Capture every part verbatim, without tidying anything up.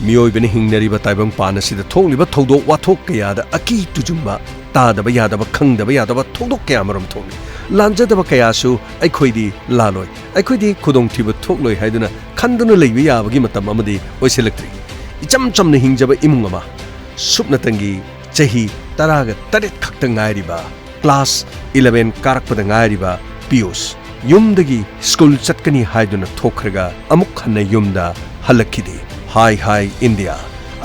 ꯃꯤꯑꯣꯏꯕꯅ ꯍꯤꯡꯅꯔꯤꯕ ꯇꯥꯏꯕꯪꯄꯥꯟ ꯑꯁꯤꯗ ꯊꯣꯛꯂꯤꯕ ꯊꯧꯗꯣꯛ ꯋꯥꯊꯣꯛ ꯀꯌꯥꯗ ꯑꯀꯤ ꯇꯨꯖꯨꯡꯕ, ꯇꯥꯗꯕ ꯌꯥꯗꯕ, ꯈꯪꯗꯕ ꯌꯥꯗꯕ ꯊꯧꯗꯣꯛ ꯀꯌꯥ ꯑꯃꯔꯣꯝ ꯊꯣꯛꯂꯤ꯫ ꯂꯥꯟꯖꯗꯕ ꯀꯌꯥꯁꯨ ꯑꯩꯈꯣꯏꯗꯤ ꯂꯥꯜꯂꯣꯏ, ꯑꯩꯈꯣꯏꯗꯤ ꯈꯨꯗꯣꯡꯊꯤꯕ ꯊꯣꯛꯂꯣꯏ ꯍꯥꯏꯗꯨꯅ ꯈꯟꯗꯨꯅ ꯂꯩꯕ ꯌꯥꯕꯒꯤ ꯃꯇꯝ ꯑꯃꯗꯤ ꯑꯣꯏꯁꯤꯜꯂꯛꯇ꯭ꯔꯤ꯫ ꯏꯆꯝ ꯆꯝꯅ ꯍꯤꯡꯖꯕ ꯏꯃꯨꯡ ꯑꯃ, ꯁꯨꯞꯅꯇꯪꯒꯤ ꯆꯍꯤ ꯇꯔꯥꯒ ꯇꯔꯦꯠ ꯈꯛꯇ ꯉꯥꯏꯔꯤꯕ, ꯀ꯭ꯂꯥꯁ ꯏꯂꯚꯦꯟ ꯀꯥꯔꯛꯄꯗ ꯉꯥꯏꯔꯤꯕ ꯄꯤꯌꯨꯁ ꯌꯨꯝꯗꯒꯤ ꯁ꯭ꯀꯨꯜ ꯆꯠꯀꯅꯤ ꯍꯥꯏꯗꯨꯅ ꯊꯣꯛꯈ꯭ꯔꯒ ꯑꯃꯨꯛ ꯍꯟꯅ ꯌꯨꯝꯗ ꯍꯜꯂꯛꯈꯤꯗꯦ꯫ ꯍꯥꯏ ꯍꯥꯏ ꯏꯟꯗꯤꯌꯥ!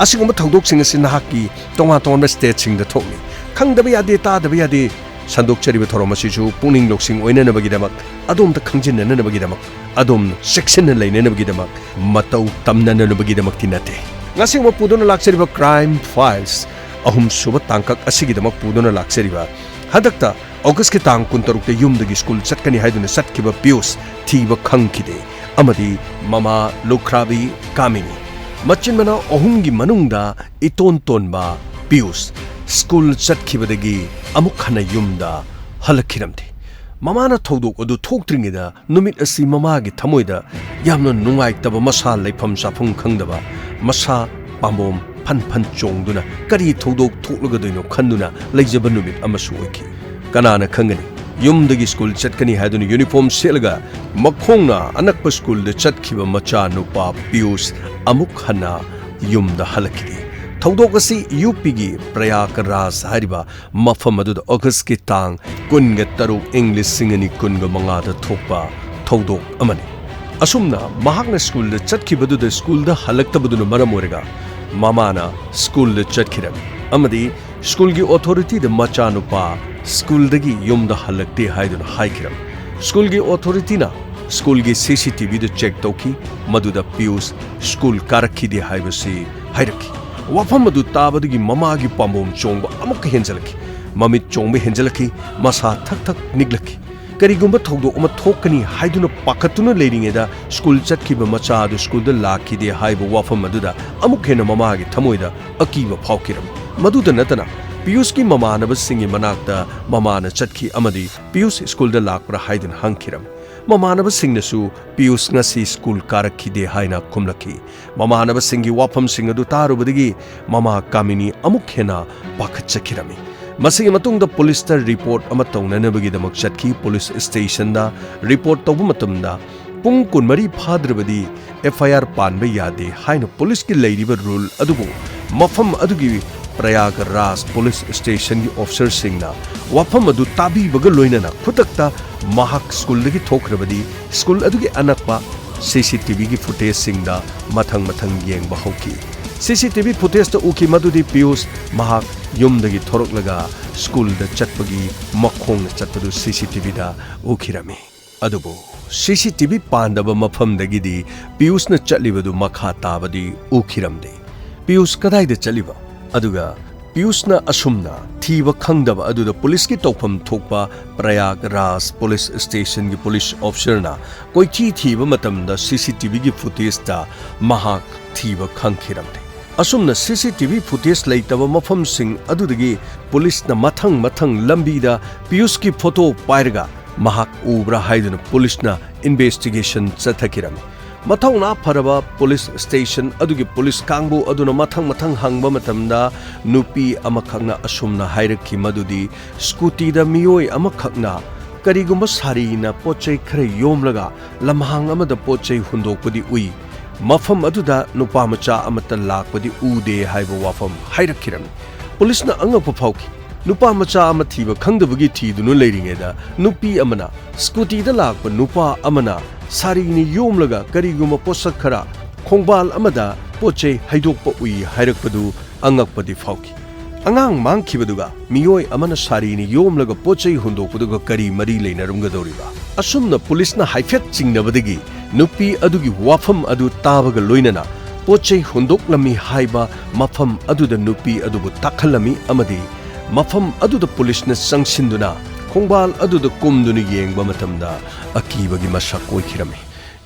ꯑꯁꯤꯒꯨꯝꯕ ꯊꯧꯗꯣꯛꯁꯤꯡ ꯑꯁꯤ ꯅꯍꯥꯛꯀꯤ ꯇꯣꯉꯥꯟ ꯇꯣꯉꯥꯟꯕ ꯁ꯭ꯇꯦꯠꯁꯤꯡꯗ ꯊꯣꯛꯂꯤ꯫ ꯈꯪꯗꯕ ꯌꯥꯗꯦ, ꯇꯥꯗꯕ ꯌꯥꯗꯦ꯫ ꯁꯟꯗꯣꯛꯆꯔꯤꯕ ꯊꯧꯔꯝ ꯑꯁꯤꯁꯨ ꯄꯨꯛꯅꯤꯡ ꯂꯧꯁꯤꯡ ꯑꯣꯏꯅꯅꯕꯒꯤꯗꯃꯛ, ꯑꯗꯣꯝꯗ ꯈꯪꯖꯤꯟꯅꯅꯕꯒꯤꯗꯃꯛ, ꯑꯗꯣꯝ ꯆꯦꯛꯁꯤꯟꯅ ꯂꯩꯅꯅꯕꯒꯤꯗꯃꯛ, ꯃꯇꯧ ꯇꯝꯅꯅꯕꯒꯤꯗꯃꯛꯇꯤ ꯅꯠꯇꯦ꯫ ꯉꯁꯤꯃꯛ ꯄꯨꯗꯨꯅ ꯂꯥꯛꯆꯔꯤꯕ ꯀ꯭ꯔꯥꯏꯝ ꯐꯥꯏꯜꯁ ꯑꯍꯨꯝꯁꯨꯕ ꯇꯥꯡꯀꯛ ꯑꯁꯤꯒꯤꯗꯃꯛ ꯄꯨꯗꯨꯅ ꯂꯥꯛꯆꯔꯤꯕ, ꯍꯟꯗꯛꯇ ꯑꯣꯒꯁꯀꯤ ꯇꯥꯡ ꯀꯨꯟꯇꯔꯨꯛꯇ ꯌꯨꯝꯗꯒꯤ ꯁ꯭ꯀꯨꯜ ꯆꯠꯀꯅꯤ ꯍꯥꯏꯗꯨꯅ ꯆꯠꯈꯤꯕ ꯄꯤꯌꯨꯁ ꯊꯤꯕ ꯈꯪꯈꯤꯗꯦ ꯑꯃꯗꯤ ꯃꯃꯥ ꯂꯨꯈ꯭ꯔꯥꯕꯤ ꯀꯥꯃꯤꯅꯤ꯫ ꯃꯆꯤꯟ ꯃꯅꯥꯎ ꯑꯍꯨꯝꯒꯤ ꯃꯅꯨꯡꯗ ꯏꯇꯣꯟ ꯇꯣꯟꯕ ꯄꯤꯌꯨꯁ ꯁ꯭ꯀꯨꯜ ꯆꯠꯈꯤꯕꯗꯒꯤ ꯑꯃꯨꯛ ꯍꯟꯅ ꯌꯨꯝꯗ ꯍꯜꯂꯛꯈꯤꯔꯝꯗꯦ꯫ ꯃꯃꯥꯅ ꯊꯧꯗꯣꯛ ꯑꯗꯨ ꯊꯣꯛꯇ꯭ꯔꯤꯉꯩꯗ ꯅꯨꯃꯤꯠ ꯑꯁꯤ ꯃꯃꯥꯒꯤ ꯊꯃꯣꯏꯗ ꯌꯥꯝꯅ ꯅꯨꯡꯉꯥꯏꯇꯕ, ꯃꯁꯥ ꯂꯩꯐꯝ ꯆꯥꯐꯝ ꯈꯪꯗꯕ, ꯃꯁꯥ ꯄꯥꯝꯕꯣꯝ ꯐꯟ ꯐꯟ ꯆꯣꯡꯗꯨꯅ ꯀꯔꯤ ꯊꯧꯗꯣꯛ ꯊꯣꯛꯂꯒꯗꯣꯏꯅꯣ ꯈꯟꯗꯨꯅ ꯂꯩꯖꯕ ꯅꯨꯃꯤꯠ ꯑꯃꯁꯨ ꯑꯣꯏꯈꯤ꯫ ꯀꯅꯥꯅ ꯈꯪꯒꯅꯤ, ꯌꯨꯝꯗꯒꯤ ꯁ꯭ꯀꯨꯜ ꯆꯠꯀꯅꯤ ꯍꯥꯏꯗꯨꯅ ꯌꯨꯅꯤꯐꯣꯔꯝ ꯁꯦꯠꯂꯒ ꯃꯈꯣꯡꯅ ꯑꯅꯛꯄ ꯁ꯭ꯀꯨꯜꯗ ꯆꯠꯈꯤꯕ ꯃꯆꯥꯅꯨꯄꯥ ꯄꯤꯌꯨꯁ ꯑꯃꯨꯛ ꯍꯟꯅ ꯌꯨꯝꯗ ꯍꯜꯂꯛꯈꯤꯗꯦ꯫ ꯊꯧꯗꯣꯛ ꯑꯁꯤ ꯌꯨ ꯄꯤꯒꯤ ꯄ꯭ꯔꯌꯥꯒꯔꯥꯖ ꯍꯥꯏꯔꯤꯕ ꯃꯐꯝ ꯑꯗꯨꯗ ꯑꯣꯒꯁꯀꯤ ꯇꯥꯡ ꯀꯨꯟꯒ ꯇꯔꯨꯛ, ꯏꯪ ꯂꯤꯁꯤꯡ ꯑꯅꯤ ꯀꯨꯟꯒ ꯃꯉꯥꯗ ꯊꯣꯛꯄ ꯊꯧꯗꯣꯛ ꯑꯃꯅꯤ꯫ ꯑꯁꯨꯝꯅ ꯃꯍꯥꯛꯅ ꯁ꯭ꯀꯨꯜꯗ ꯆꯠꯈꯤꯕꯗꯨꯗ ꯁ꯭ꯀꯨꯜꯗ ꯍꯜꯂꯛꯇꯕꯗꯨꯅ ꯃꯔꯝ ꯑꯣꯏꯔꯒ ꯃꯃꯥꯅ ꯁ꯭ꯀꯨꯜꯗ ꯆꯠꯈꯤꯔꯝꯃꯤ ꯑꯃꯗꯤ ꯁ꯭ꯀꯨꯜꯒꯤ ꯑꯣꯊꯣꯔꯤꯇꯤꯗ ꯃꯆꯥꯅꯨꯄꯥ ꯁ꯭ꯀꯨꯜꯗꯒꯤ ꯌꯨꯝꯗ ꯍꯜꯂꯛꯇꯦ ꯍꯥꯏꯗꯨꯅ ꯍꯥꯏꯈꯤꯔꯝꯃꯤ꯫ ꯁ꯭ꯀꯨꯜꯒꯤ ꯑꯣꯊꯣꯔꯤꯇꯤꯅ ꯁ꯭ꯀꯨꯜꯒꯤ ꯁꯤ ꯁꯤ ꯇꯤ ꯚꯤꯗ ꯆꯦꯛ ꯇꯧꯈꯤ, ꯃꯗꯨꯗ ꯄꯤꯌꯨꯁ ꯁ꯭ꯀꯨꯜ ꯀꯥꯔꯛꯈꯤꯗꯦ ꯍꯥꯏꯕꯁꯤ ꯍꯥꯏꯔꯛꯈꯤ꯫ ꯋꯥꯐꯝ ꯑꯗꯨ ꯇꯥꯕꯗꯒꯤ ꯃꯃꯥꯒꯤ ꯄꯥꯝꯕꯣꯝ ꯆꯣꯡꯕ ꯑꯃꯨꯛꯀ ꯍꯦꯟꯖꯜꯂꯛꯈꯤ꯫ ꯃꯃꯤꯠ ꯆꯣꯡꯕ ꯍꯦꯟꯖꯜꯂꯛꯈꯤ, ꯃꯁꯥ ꯊꯛ ꯊꯛ ꯅꯤꯛꯂꯛꯈꯤ꯫ ꯀꯔꯤꯒꯨꯝꯕ ꯊꯧꯗꯣꯛ ꯑꯃ ꯊꯣꯛꯀꯅꯤ ꯍꯥꯏꯗꯨꯅ ꯄꯥꯈꯠꯇꯨꯅ ꯂꯩꯔꯤꯉꯩꯗ ꯁ꯭ꯀꯨꯜ ꯆꯠꯈꯤꯕ ꯃꯆꯥ ꯑꯗꯨ ꯁ꯭ꯀꯨꯜꯗ ꯂꯥꯛꯈꯤꯗꯦ ꯍꯥꯏꯕ ꯋꯥꯐꯝ ꯑꯗꯨꯗ ꯑꯃꯨꯛ ꯍꯦꯟꯅ ꯃꯃꯥꯒꯤ ꯊꯃꯣꯏꯗ ꯑꯀꯤꯕ ꯐꯥꯎꯈꯤꯔꯝꯃꯤ꯫ ꯃꯗꯨꯗ ꯅꯠꯇꯅ ꯄꯤꯌꯨꯁꯀꯤ ꯃꯃꯥꯟꯅꯕꯁꯤꯡꯒꯤ ꯃꯅꯥꯛꯇ ꯃꯃꯥꯅ ꯆꯠꯈꯤ ꯑꯃꯗꯤ ꯄꯤꯌꯨꯁ ꯁ꯭ꯀꯨꯜꯗ ꯂꯥꯛꯄ꯭ꯔꯥ ꯍꯥꯏꯗꯨꯅ ꯍꯪꯈꯤꯔꯝꯃꯤ꯫ ꯃꯃꯥꯟꯅꯕꯁꯤꯡꯅꯁꯨ ꯄꯤꯌꯨꯁ ꯉꯁꯤ ꯁ꯭ꯀꯨꯜ ꯀꯥꯔꯛꯈꯤꯗꯦ ꯍꯥꯏꯅ ꯈꯨꯝꯂꯛꯈꯤ꯫ ꯃꯃꯥꯟꯅꯕꯁꯤꯡꯒꯤ ꯋꯥꯐꯝꯁꯤꯡ ꯑꯗꯨ ꯇꯥꯔꯨꯕꯗꯒꯤ ꯃꯃꯥ ꯀꯥꯃꯤꯅꯤ ꯑꯃꯨꯛ ꯍꯦꯟꯅ ꯄꯥꯈꯠꯆꯈꯤꯔꯝꯃꯤ꯫ ꯃꯁꯤꯒꯤ ꯃꯇꯨꯡꯗ ꯄꯨꯂꯤꯁꯇ ꯔꯤꯄꯣꯔꯠ ꯑꯃ ꯇꯧꯅꯅꯕꯒꯤꯗꯃꯛ ꯆꯠꯈꯤ꯫ ꯄꯨꯂꯤꯁ ꯁ꯭ꯇꯦꯁꯟꯗ ꯔꯤꯄꯣꯔꯠ ꯇꯧꯕ ꯃꯇꯝꯗ ꯄꯨꯡ ꯀꯨꯟꯃꯔꯤ ꯐꯥꯗ꯭ꯔꯕꯗꯤ ꯑꯦꯐ ꯑꯥꯏ ꯑꯥꯔ ꯄꯥꯟꯕ ꯌꯥꯗꯦ ꯍꯥꯏꯅ ꯄꯨꯂꯤꯁꯀꯤ ꯂꯩꯔꯤꯕ ꯔꯨꯜ ꯑꯗꯨꯕꯨ ꯃꯐꯝ ꯑꯗꯨꯒꯤ ꯄ꯭ꯔꯌꯥꯒ ꯔꯥꯖ ꯄꯨꯂꯤꯁ ꯁ꯭ꯇꯦꯁꯟꯒꯤ ꯑꯣꯐꯤꯁꯔꯁꯤꯡꯅ ꯋꯥꯐꯝ ꯑꯗꯨ ꯇꯥꯕꯤꯕꯒ ꯂꯣꯏꯅꯅ ꯈꯨꯗꯛꯇ ꯃꯍꯥꯛ ꯁ꯭ꯀꯨꯜꯗꯒꯤ ꯊꯣꯛꯈ꯭ꯔꯕꯗꯤ ꯁ꯭ꯀꯨꯜ ꯑꯗꯨꯒꯤ ꯑꯅꯛꯄ ꯁꯤ ꯁꯤ ꯇꯤ ꯚꯤꯒꯤ ꯐꯨꯇꯦꯖꯁꯤꯡꯗ ꯃꯊꯪ ꯃꯊꯪ ꯌꯦꯡꯕ ꯍꯧꯈꯤ꯫ ꯁꯤ ꯁꯤ ꯇꯤ ꯚꯤ ꯐꯨꯇꯦꯖꯇ ꯎꯈꯤ ꯃꯗꯨꯗꯤ ꯄꯤꯌꯨꯁ ꯃꯍꯥꯛ ꯌꯨꯝꯗꯒꯤ ꯊꯣꯔꯛꯂꯒ ꯁ꯭ꯀꯨꯜꯗ ꯆꯠꯄꯒꯤ ꯃꯈꯣꯡꯅ ꯆꯠꯄꯗꯨ ꯁꯤ ꯁꯤ ꯇꯤ ꯚꯤꯗ ꯎꯈꯤꯔꯝꯃꯤ꯫ ꯑꯗꯨꯕꯨ ꯁꯤ ꯁꯤ ꯇꯤ ꯚꯤ ꯄꯥꯟꯗꯕ ꯃꯐꯝꯗꯒꯤꯗꯤ ꯄꯤꯌꯨꯁꯅ ꯆꯠꯂꯤꯕꯗꯨ ꯃꯈꯥ ꯇꯥꯕꯗꯤ ꯎꯈꯤꯔꯝꯗꯦ꯫ ꯄꯤꯌꯨꯁ ꯀꯗꯥꯏꯗ ꯆꯠꯂꯤꯕ? ꯑꯗꯨꯒ ꯄꯤꯌꯨꯁꯅ ꯑꯁꯨꯝꯅ ꯊꯤꯕ ꯈꯪꯗꯕ ꯑꯗꯨꯗ ꯄꯨꯂꯤꯁꯀꯤ ꯇꯧꯐꯝ ꯊꯣꯛꯄ ꯄ꯭ꯔꯌꯥꯒ ꯔꯥꯖ ꯄꯨꯂꯤꯁ ꯁ꯭ꯇꯦꯁꯟꯒꯤ ꯄꯨꯂꯤꯁ ꯑꯣꯐꯤꯁꯔꯅ ꯀꯣꯏꯊꯤ ꯊꯤꯕ ꯃꯇꯝꯗ ꯁꯤ ꯁꯤ ꯇꯤ ꯚꯤꯒꯤ ꯐꯨꯇꯦꯖꯇ ꯃꯍꯥꯛ ꯊꯤꯕ ꯈꯪꯈꯤꯔꯝꯗꯦ꯫ ꯑꯁꯨꯝꯅ ꯁꯤ ꯁꯤ ꯇꯤ ꯚꯤ ꯐꯨꯇꯦꯖ ꯂꯩꯇꯕ ꯃꯐꯝꯁꯤꯡ ꯑꯗꯨꯗꯒꯤ ꯄꯨꯂꯤꯁꯅ ꯃꯊꯪ ꯃꯊꯪ ꯂꯝꯕꯤꯗ ꯄꯤꯌꯨꯁꯀꯤ ꯐꯣꯇꯣ ꯄꯥꯏꯔꯒ ꯃꯍꯥꯛ ꯎꯕ꯭ꯔꯥ ꯍꯥꯏꯗꯨꯅ ꯄꯨꯂꯤꯁꯅ ꯏꯟꯚꯦꯁꯇꯤꯒꯦꯁꯟ ꯆꯠꯊꯈꯤꯔꯝꯃꯤ꯫ ꯃꯊꯧꯅꯥ ꯐꯔꯕ ꯄꯨꯂꯤꯁ ꯁ꯭ꯇꯦꯁꯟ ꯑꯗꯨꯒꯤ ꯄꯨꯂꯤꯁ ꯀꯥꯡꯕꯨ ꯑꯗꯨꯅ ꯃꯊꯪ ꯃꯊꯪ ꯍꯪꯕ ꯃꯇꯝꯗ ꯅꯨꯄꯤ ꯑꯃꯈꯛꯅ ꯑꯁꯨꯝꯅ ꯍꯥꯏꯔꯛꯈꯤ ꯃꯗꯨꯗꯤ ꯁ꯭ꯀꯨꯇꯤꯗ ꯃꯤꯑꯣꯏ ꯑꯃꯈꯛꯅ ꯀꯔꯤꯒꯨꯝꯕ ꯁꯥꯔꯤꯅ ꯄꯣꯠ ꯆꯩ ꯈꯔ ꯌꯣꯝꯂꯒ ꯂꯝꯍꯥꯡ ꯑꯃꯗ ꯄꯣꯠ ꯆꯩ ꯍꯨꯟꯗꯣꯛꯄꯗꯤ ꯎꯏ, ꯃꯐꯝ ꯑꯗꯨꯗ ꯅꯨꯄꯥ ꯃꯆꯥ ꯑꯃꯠꯇ ꯂꯥꯛꯄꯗꯤ ꯎꯗꯦ ꯍꯥꯏꯕ ꯋꯥꯐꯝ ꯍꯥꯏꯔꯛꯈꯤꯔꯝꯃꯤ꯫ ꯄꯨꯂꯤꯁꯅ ꯑꯉꯛꯄ ꯐꯥꯎꯈꯤ꯫ ꯅꯨꯄꯥ ꯃꯆꯥ ꯑꯃ ꯊꯤꯕ ꯈꯪꯗꯕꯒꯤ ꯊꯤꯗꯨꯅ ꯂꯩꯔꯤꯉꯩꯗ ꯅꯨꯄꯤ ꯑꯃꯅ ꯁ꯭ꯀꯨꯇꯤꯗ ꯂꯥꯛꯄ ꯅꯨꯄꯥ ꯑꯃꯅ ꯁꯥꯔꯤꯅ ꯌꯣꯝꯂꯒ ꯀꯔꯤꯒꯨꯝꯕ ꯄꯣꯠꯁꯛ ꯈꯔ ꯈꯣꯡꯕꯥꯜ ꯑꯃꯗ ꯄꯣꯠ ꯆꯩ ꯍꯩꯗꯣꯛꯄ ꯎꯏ ꯍꯥꯏꯔꯛꯄꯗꯨ ꯑꯉꯛꯄꯗꯤ ꯐꯥꯎꯈꯤ꯫ ꯑꯉꯥꯡ ꯃꯥꯡꯈꯤꯕꯗꯨꯒ ꯃꯤꯑꯣꯏ ꯑꯃꯅ ꯁꯥꯔꯤꯅ ꯌꯣꯝꯂꯒ ꯄꯣꯠ ꯆꯩ ꯍꯨꯟꯗꯣꯛꯄꯗꯨꯒ ꯀꯔꯤ ꯃꯔꯤ ꯂꯩꯅꯔꯝꯒꯗꯧꯔꯤꯕ? ꯑꯁꯨꯝꯅ ꯄꯨꯂꯤꯁꯅ ꯍꯥꯏꯐꯦꯠ ꯆꯤꯡꯅꯕꯗꯒꯤ ꯅꯨꯄꯤ ꯑꯗꯨꯒꯤ ꯋꯥꯐꯝ ꯑꯗꯨ ꯇꯥꯕꯒ ꯂꯣꯏꯅꯅ ꯄꯣꯠ ꯆꯩ ꯍꯨꯟꯗꯣꯛꯂꯝꯃꯤ ꯍꯥꯏꯕ ꯃꯐꯝ ꯑꯗꯨꯗ ꯅꯨꯄꯤ ꯑꯗꯨꯕꯨ ꯇꯥꯈꯠꯂꯝꯃꯤ ꯑꯃꯗꯤ ꯃꯐꯝ ꯑꯗꯨꯗ ꯄꯨꯂꯤꯁꯅ ꯆꯪꯁꯤꯟꯗꯨꯅ ꯈꯣꯡꯕꯥꯜ ꯑꯗꯨꯗ ꯀꯨꯝꯗꯨꯅ ꯌꯦꯡꯕ ꯃꯇꯝꯗ ꯑꯀꯤꯕꯒꯤ ꯃꯁꯛ ꯑꯣꯏꯈꯤꯔꯝꯃꯤ꯫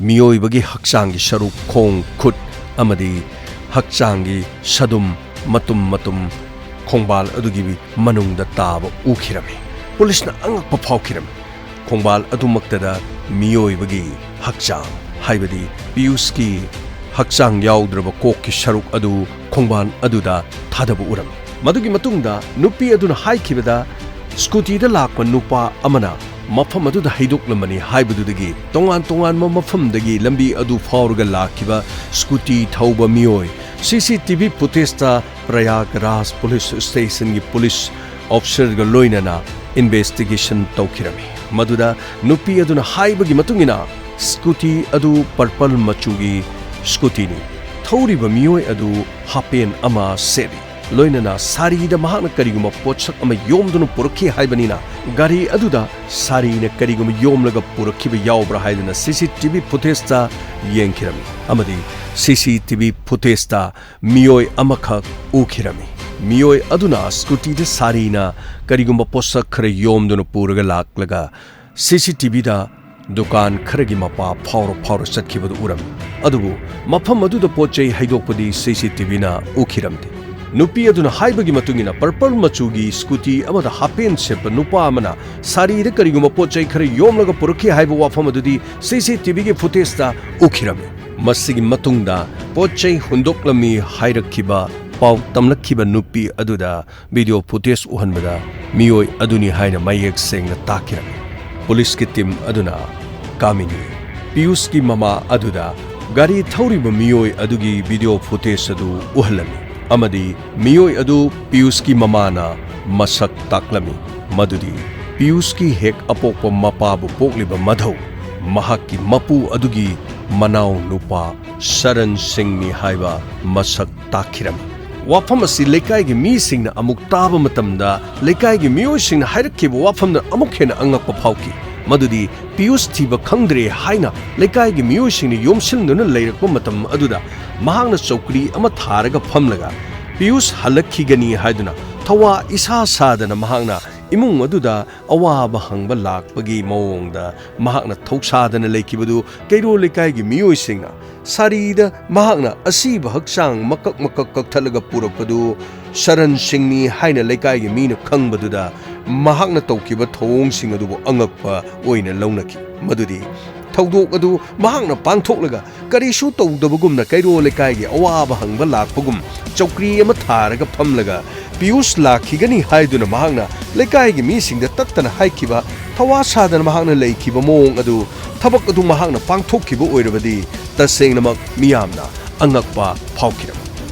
ꯃꯤꯑꯣꯏꯕꯒꯤ ꯍꯛꯆꯥꯡꯒꯤ ꯁꯔꯨꯛ, ꯈꯣꯡ, ꯈꯨꯠ ꯑꯃꯗꯤ ꯍꯛꯆꯥꯡꯒꯤ ꯁꯗꯨꯝ ꯃꯇꯨꯝ ꯃꯇꯨꯝ ꯈꯣꯡꯕꯥꯜ ꯑꯗꯨꯒꯤ ꯃꯅꯨꯡꯗ ꯇꯥꯕ ꯎꯈꯤꯔꯝꯃꯤ꯫ ꯄꯨꯂꯤꯁꯅ ꯑꯉꯛꯄ ꯐꯥꯎꯈꯤꯔꯝꯃꯤ꯫ ꯈꯣꯡꯕꯥꯜ ꯑꯗꯨꯃꯛꯇꯗ ꯃꯤꯑꯣꯏꯕꯒꯤ ꯍꯛꯆꯥꯡ, ꯍꯥꯏꯕꯗꯤ ꯄꯤꯌꯨꯁꯀꯤ ꯍꯛꯆꯥꯡ ꯌꯥꯎꯗ꯭ꯔꯕ ꯀꯣꯛꯀꯤ ꯁꯔꯨꯛ ꯑꯗꯨ ꯈꯣꯡꯕꯥꯜ ꯑꯗꯨꯗ ꯊꯥꯗꯕ ꯎꯔꯝꯃꯤ꯫ ꯃꯗꯨꯒꯤ ꯃꯇꯨꯡꯗ ꯅꯨꯄꯤ ꯑꯗꯨꯅ ꯍꯥꯏꯈꯤꯕꯗ, ꯁ꯭ꯀꯨꯇꯤꯗ ꯂꯥꯛꯄ ꯅꯨꯄꯥ ꯑꯃꯅ ꯃꯐꯝ ꯑꯗꯨꯗ ꯍꯩꯗꯣꯛꯂꯝꯕꯅꯤ ꯍꯥꯏꯕꯗꯨꯗꯒꯤ ꯇꯣꯉꯥꯟ ꯇꯣꯉꯥꯟꯕ ꯃꯐꯝꯗꯒꯤ ꯂꯝꯕꯤ ꯑꯗꯨ ꯐꯥꯎꯔꯒ ꯂꯥꯛꯈꯤꯕ ꯁ꯭ꯀꯨꯇꯤ ꯊꯧꯕ ꯃꯤꯑꯣꯏ ꯁꯤ ꯁꯤ ꯇꯤ ꯚꯤ ꯐꯨꯇꯦꯖꯇ ꯄ꯭ꯔꯌꯥꯒꯔꯥꯖ ꯄꯨꯂꯤꯁ ꯁ꯭ꯇꯦꯁꯟꯒꯤ ꯄꯨꯂꯤꯁ ꯑꯣꯐꯤꯁꯔꯒ ꯂꯣꯏꯅꯅ ꯏꯟꯚꯦꯁꯇꯤꯒꯦꯁꯟ ꯇꯧꯈꯤꯔꯝꯃꯤ꯫ ꯃꯗꯨꯗ ꯅꯨꯄꯤ ꯑꯗꯨꯅ ꯍꯥꯏꯕꯒꯤ ꯃꯇꯨꯡ ꯏꯟꯅ, ꯁ꯭ꯀꯨꯇꯤ ꯑꯗꯨ ꯄꯔꯄꯜ ꯃꯆꯨꯒꯤ ꯁ꯭ꯀꯨꯇꯤꯅꯤ꯫ ꯊꯧꯔꯤꯕ ꯃꯤꯑꯣꯏ ꯑꯗꯨ ꯍꯥꯄꯦꯟ ꯑꯃ ꯁꯦꯠꯂꯤ, ꯂꯣꯏꯅꯅ ꯁꯥꯔꯤꯗ ꯃꯍꯥꯛꯅ ꯀꯔꯤꯒꯨꯝꯕ ꯄꯣꯠꯁꯛ ꯑꯃ ꯌꯣꯝꯗꯨꯅ ꯄꯨꯔꯛꯈꯤ ꯍꯥꯏꯕꯅꯤꯅ, ꯒꯥꯔꯤ ꯑꯗꯨꯗ ꯁꯥꯔꯤꯅ ꯀꯔꯤꯒꯨꯝꯕ ꯌꯣꯝꯂꯒ ꯄꯨꯔꯛꯈꯤꯕ ꯌꯥꯎꯕ꯭ꯔꯥ ꯍꯥꯏꯗꯨꯅ ꯁꯤ ꯁꯤ ꯇꯤ ꯚꯤ ꯐꯨꯇꯦꯖꯇ ꯌꯦꯡꯈꯤꯔꯝꯃꯤ ꯑꯃꯗꯤ ꯁꯤ ꯁꯤ ꯇꯤ ꯚꯤ ꯐꯨꯇꯦꯖꯇ ꯃꯤꯑꯣꯏ ꯑꯃꯈꯛ ꯎꯈꯤꯔꯝꯃꯤ꯫ ꯃꯤꯑꯣꯏ ꯑꯗꯨꯅ ꯁ꯭ꯀꯨꯇꯤꯗ ꯁꯥꯔꯤꯅ ꯀꯔꯤꯒꯨꯝꯕ ꯄꯣꯠꯁꯛ ꯈꯔ ꯌꯣꯝꯗꯨꯅ ꯄꯨꯔꯒ ꯂꯥꯛꯂꯒ ꯁꯤ ꯁꯤ ꯇꯤ ꯚꯤꯗ ꯗꯨꯀꯥꯟ ꯈꯔꯒꯤ ꯃꯄꯥ ꯐꯥꯎꯔ ꯐꯥꯎꯔ ꯆꯠꯈꯤꯕꯗꯨ ꯎꯔꯝꯃꯤ꯫ ꯑꯗꯨꯕꯨ ꯃꯐꯝ ꯑꯗꯨꯗ ꯄꯣꯠ ꯆꯩ ꯍꯩꯗꯣꯛꯄꯗꯤ ꯁꯤ ꯁꯤ ꯇꯤ ꯚꯤꯅ ꯎꯈꯤꯔꯝꯗꯦ꯫ ꯅꯨꯄꯤ ꯑꯗꯨꯅ ꯍꯥꯏꯕꯒꯤ ꯃꯇꯨꯡ ꯏꯟꯅ, ꯄꯔꯄꯜ ꯃꯆꯨꯒꯤ ꯁ꯭ꯀꯨꯇꯤ ꯑꯃꯗ ꯍꯥꯄꯦꯟ ꯁꯦꯠꯄ ꯅꯨꯄꯥ ꯑꯃꯅ ꯁꯥꯔꯤꯗ ꯀꯔꯤꯒꯨꯝꯕ ꯄꯣꯠ ꯆꯩ ꯈꯔ ꯌꯣꯝꯂꯒ ꯄꯨꯔꯛꯈꯤ ꯍꯥꯏꯕ ꯋꯥꯐꯝ ꯑꯗꯨꯗꯤ ꯁꯤ ꯁꯤ ꯇꯤ ꯚꯤꯒꯤ ꯐꯨꯇꯦꯖꯇ ꯎꯈꯤꯔꯝꯃꯤ꯫ ꯃꯁꯤꯒꯤ ꯃꯇꯨꯡꯗ ꯄꯣꯠ ꯆꯩ ꯍꯨꯟꯗꯣꯛꯂꯝꯃꯤ ꯍꯥꯏꯔꯛꯈꯤꯕ ꯄꯥꯎ ꯇꯝꯂꯛꯈꯤꯕ ꯅꯨꯄꯤ ꯑꯗꯨꯗ ꯚꯤꯗꯤꯑꯣ ꯐꯨꯇꯦꯖ ꯎꯍꯟꯕꯗ ꯃꯤꯑꯣꯏ ꯑꯗꯨꯅꯤ ꯍꯥꯏꯅ ꯃꯌꯦꯛ ꯁꯦꯡꯅ ꯇꯥꯛꯈꯤꯔꯝꯃꯤ꯫ ꯄꯨꯂꯤꯁꯀꯤ ꯇꯤꯝ ꯑꯗꯨꯅ ꯀꯥꯃꯤꯅꯤ, ꯄꯤꯌꯨꯁꯀꯤ ꯃꯃꯥ ꯑꯗꯨꯗ ꯒꯥꯔꯤ ꯊꯧꯔꯤꯕ ꯃꯤꯑꯣꯏ ꯑꯗꯨꯒꯤ ꯚꯤꯗꯤꯑꯣ ꯐꯨꯇꯦꯖ ꯑꯗꯨ ꯎꯍꯜꯂꯝꯃꯤ ꯑꯃꯗꯤ ꯃꯤꯑꯣꯏ ꯑꯗꯨ ꯄꯤꯌꯨꯁꯀꯤ ꯃꯃꯥꯅ ꯃꯁꯛ ꯇꯥꯛꯂꯝꯃꯤ, ꯃꯗꯨꯗꯤ ꯄꯤꯌꯨꯁꯀꯤ ꯍꯦꯛ ꯑꯄꯣꯛꯄ ꯃꯄꯥꯕꯨ ꯄꯣꯛꯂꯤꯕ ꯃꯙꯧ, ꯃꯍꯥꯛꯀꯤ ꯃꯄꯨ ꯑꯗꯨꯒꯤ ꯃꯅꯥꯎ ꯅꯨꯄꯥ ꯁꯔꯟ ꯁꯤꯡꯅꯤ ꯍꯥꯏꯕ ꯃꯁꯛ ꯇꯥꯛꯈꯤꯔꯝꯃꯤ꯫ ꯋꯥꯐꯝ ꯑꯁꯤ ꯂꯩꯀꯥꯏꯒꯤ ꯃꯤꯁꯤꯡꯅ ꯑꯃꯨꯛ ꯇꯥꯕ ꯃꯇꯝꯗ, ꯂꯩꯀꯥꯏꯒꯤ ꯃꯤꯑꯣꯏꯁꯤꯡꯅ ꯍꯥꯏꯔꯛꯈꯤꯕ ꯋꯥꯐꯝꯅ ꯑꯃꯨꯛ ꯍꯦꯟꯅ ꯑꯉꯛꯄ ꯐꯥꯎꯈꯤ, ꯃꯗꯨꯗꯤ ꯄꯤꯌꯨꯁ ꯊꯤꯕ ꯈꯪꯗ꯭ꯔꯦ ꯍꯥꯏꯅ ꯂꯩꯀꯥꯏꯒꯤ ꯃꯤꯑꯣꯏꯁꯤꯡꯅ ꯌꯣꯝꯁꯤꯟꯗꯨꯅ ꯂꯩꯔꯛꯄ ꯃꯇꯝ ꯑꯗꯨꯗ, ꯃꯍꯥꯛꯅ ꯆꯧꯀ꯭ꯔꯤ ꯑꯃ ꯊꯥꯔꯒ ꯐꯝꯂꯒ, "ꯄꯤꯌꯨꯁ ꯍꯜꯂꯛꯈꯤꯒꯅꯤ" ꯍꯥꯏꯗꯨꯅ ꯊꯋꯥ ꯏꯁꯥ ꯁꯥꯗꯅ ꯃꯍꯥꯛꯅ ꯏꯃꯨꯡ ꯑꯗꯨꯗ ꯑꯋꯥꯕ ꯍꯪꯕ ꯂꯥꯛꯄꯒꯤ ꯃꯑꯣꯡꯗ ꯃꯍꯥꯛꯅ ꯊꯧꯁꯥꯗꯅ ꯂꯩꯈꯤꯕꯗꯨ ꯀꯩꯔꯣꯜ ꯂꯩꯀꯥꯏꯒꯤ ꯃꯤꯑꯣꯏꯁꯤꯡꯅ ꯁꯥꯔꯤꯗ ꯃꯍꯥꯛꯅ ꯑꯁꯤꯕ ꯍꯛꯆꯥꯡ ꯃꯀꯛ ꯃꯀꯛ ꯀꯛꯊꯠꯂꯒ ꯄꯨꯔꯛꯄꯗꯨ ꯁꯔꯟ ꯁꯤꯡꯅꯤ ꯍꯥꯏꯅ ꯂꯩꯀꯥꯏꯒꯤ ꯃꯤꯅ ꯈꯪꯕꯗꯨꯗ, ꯃꯍꯥꯛꯅ ꯇꯧꯈꯤꯕ ꯊꯧꯑꯣꯡꯁꯤꯡ ꯑꯗꯨꯕꯨ ꯑꯉꯛꯄ ꯑꯣꯏꯅ ꯂꯧꯅꯈꯤ꯫ ꯃꯗꯨꯗꯤ ꯊꯧꯗꯣꯛ ꯑꯗꯨ ꯃꯍꯥꯛꯅ ꯄꯥꯡꯊꯣꯛꯂꯒ ꯀꯔꯤꯁꯨ ꯇꯧꯗꯕꯒꯨꯝꯅ ꯀꯩꯔꯣꯜ ꯂꯩꯀꯥꯏꯒꯤ ꯑꯋꯥꯕ ꯍꯪꯕ ꯂꯥꯛꯄꯒꯨꯝ ꯆꯧꯀ꯭ꯔꯤ ꯑꯃ ꯊꯥꯔꯒ ꯐꯝꯂꯒ ꯄꯤꯌꯨꯁ ꯂꯥꯛꯈꯤꯒꯅꯤ ꯍꯥꯏꯗꯨꯅ ꯃꯍꯥꯛꯅ ꯂꯩꯀꯥꯏꯒꯤ ꯃꯤꯁꯤꯡꯗ ꯇꯠꯇꯅ ꯍꯥꯏꯈꯤꯕ, ꯊꯋꯥ ꯁꯥꯗꯅ ꯃꯍꯥꯛꯅ ꯂꯩꯈꯤꯕ ꯃꯑꯣꯡ ꯑꯗꯨ, ꯊꯕꯛ ꯑꯗꯨ ꯃꯍꯥꯛꯅ ꯄꯥꯡꯊꯣꯛꯈꯤꯕ ꯑꯣꯏꯔꯕꯗꯤ ꯇꯁꯦꯡꯅꯃꯛ ꯃꯤꯌꯥꯝꯅ ꯑꯉꯛꯄ ꯐꯥꯎꯈꯤꯔꯝꯃꯤ꯫